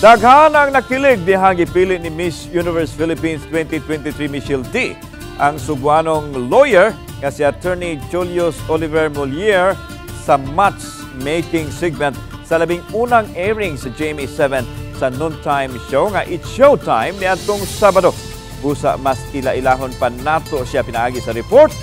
Daghan ang nakilig dihang gipili ni Miss Universe Philippines 2023 Michelle Dee ang Sugbuanong lawyer nga si Attorney Julius Oliver Moliere sa matchmaking segment sa 11 unang airing sa GMA7 sa noontime show nga It's Showtime niadtong Sabado. Busa mas ila-ilahon pa nato siya pinaagi sa report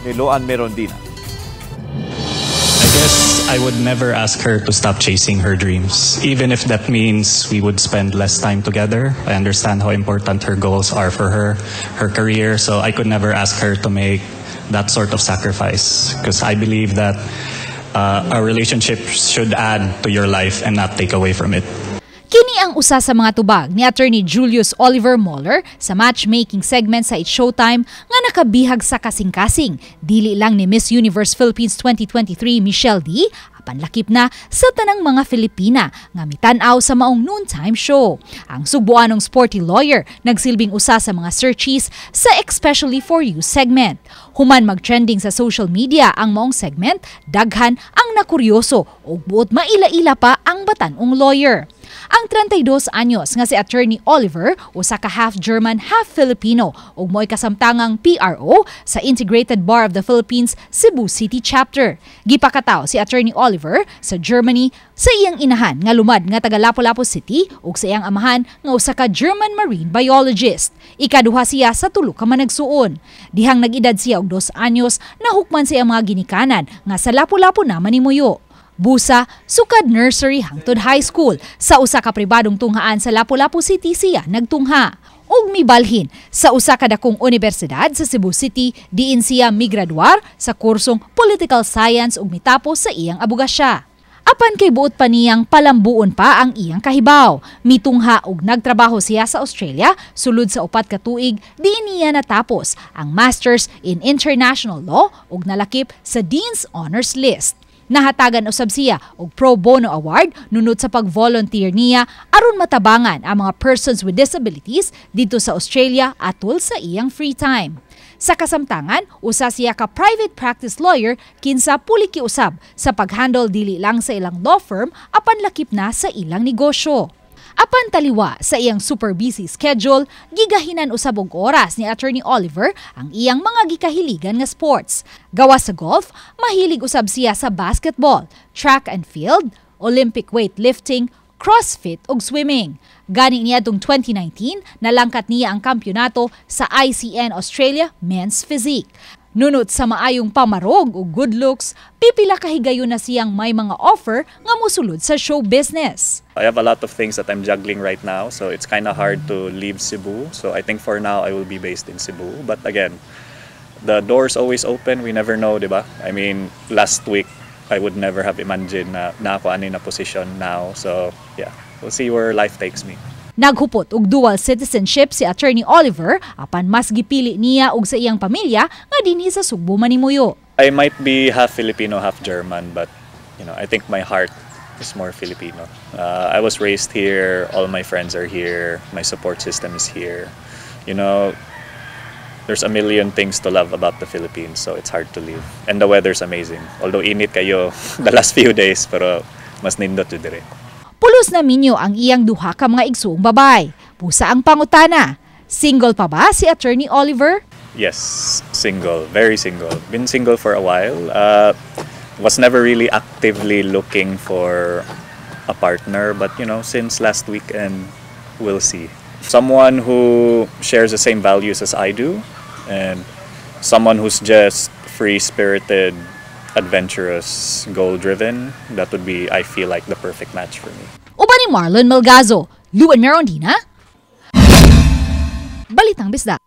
ni Loan Merondina. I guess I would never ask her to stop chasing her dreams, even if that means we would spend less time together. I understand how important her goals are for her, her career, so I could never ask her to make that sort of sacrifice because I believe that a relationship should add to your life and not take away from it. Kini ang usa sa mga tubag ni Attorney Julius Oliver Moller sa matchmaking segment sa It's Showtime nga nakabihag sa kasing-kasing. Dili lang ni Miss Universe Philippines 2023 Michelle Dee, apan lakip na sa tanang mga Filipina nga mitan-aw sa maong noontime show. Ang Sugbuanong sporty lawyer nagsilbing usa sa mga searchies sa Especially For You segment. Human mag-trending sa social media ang maong segment, daghan ang nakuryoso ug buot maila-ila pa ang batan-ong lawyer. Ang 32 anyos nga si Attorney Oliver, usa ka half German, half Filipino ug mo'y kasamtangang PRO sa Integrated Bar of the Philippines Cebu City Chapter. Gipakataw si Attorney Oliver sa Germany sa iyang inahan nga lumad nga taga Lapu-Lapu City ug sa iyang amahan nga usa ka German marine biologist. Ikaduha siya sa tulo ka managsuon. Dihang nag-edad siya og 2 anyos, nahukman sa iyang mga ginikanan nga sa Lapu-Lapu na manimuyo. Busa, sukad nursery hangtod high school, sa usa ka pribadong tunghaan sa Lapu-Lapu City siya nagtungha. Ug mibalhin sa usa ka dakong universidad sa Cebu City diin siya migraduar sa kursong Political Science ug mitapos sa iyang abogasya. Apan kay buot pa niyang palambuon pa ang iyang kahibaw, mitungha og nagtrabaho siya sa Australia sulod sa 4 ka tuig diin niya natapos ang Masters in International Law ug nalakip sa Dean's Honors List. Nahatagan usab siya og Pro Bono Award nunot sa pag-volunteer niya aron matabangan ang mga persons with disabilities didto sa Australia atol sa iyang free time. Sa kasamtangan, usa siya ka private practice lawyer kinsa puliki usab sa paghandle dili lang sa ilang law firm apan lakip na sa ilang negosyo. Apan taliwa sa iyang super busy schedule, gigahinan usab og oras ni Attorney Oliver ang iyang mga gikahiligan nga sports. Gawas sa golf, mahilig usab siya sa basketball, track and field, Olympic weightlifting, CrossFit ug swimming. Gani niadtong 2019, nalangkat niya ang kampyonato sa ICN Australia Men's Physique. Nunot sa maayong pamarog ug good looks, pipila ka higayon na siyang may mga offer nga mosulod sa show business. I have a lot of things that I'm juggling right now, so it's kind of hard to leave Cebu. So I think for now I will be based in Cebu. But again, the door's always open. We never know, di ba? I mean, last week I would never have imagined na naa ko ani na position now. So yeah, we'll see where life takes me. Naghupot og dual citizenship si Attorney Oliver apan mas gipili niya og sa iyang pamilya nga dinhi sa Sugbo manimuyo. I might be half Filipino, half German, but I think my heart is more Filipino. I was raised here. All my friends are here. My support system is here. There's a million things to love about the Philippines, so it's hard to leave. And the weather's amazing. Although init kaayo the last few days, pero mas nindot jud diri. Pulos na minyo ang iyang duha ka mga igsuong babay. Busa ang pangutana, single pa ba si Attorney Oliver? Yes, single, very single. Been single for a while. Was never really actively looking for a partner, but since last weekend, we'll see. Someone who shares the same values as I do, and someone who's just free-spirited, adventurous, goal-driven. That would be, I feel like, the perfect match for me. Uban ni Marlon Melgazo, Luan Merondina, Balitang Bisdak.